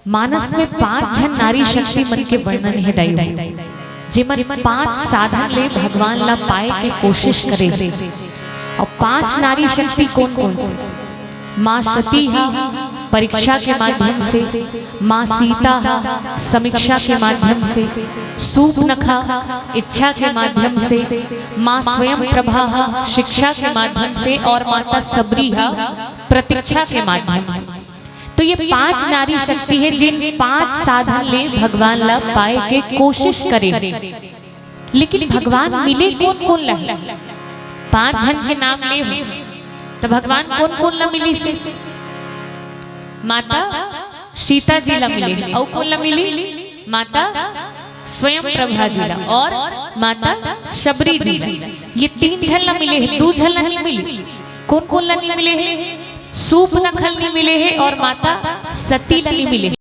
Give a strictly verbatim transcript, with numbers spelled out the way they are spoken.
मानस में पांच झन नारी शक्ति मन के वर्णन हे दाई, जेमन पांच साधन ले भगवान ला पाए के कोशिश करे। अउ पांच नारी शक्ति कोन कोन से? माँ सती हा परीक्षा के माध्यम से, माँ सीता हा समीक्षा के माध्यम से, सूपनखा इच्छा के माध्यम से, माँ स्वयं प्रभा हा शिक्षा के माध्यम से और माता सबरी हा प्रतीक्षा के माध्यम से। तो ये पांच नारी शक्ति हे, जिन पांच साधन ले भगवान ला पाए के कोशिश करे। लेकिन भगवान मिले कोन कोन ला हे? पांच झन के नाम ले हो, तो भगवान कोन कोन ला मिलिस हे? माता सीता जी ला मिले, अउ कोन ला मिले? माता स्वयं प्रभा जी ला और माता शबरी जी ला। ये तीन झन ला मिले हे, दू झन ला नहीं मिले। कोन कोन ला नहीं मिले हे? सूपनखा ला नहीं मिले हे और माता सती ला नहीं मिले हे।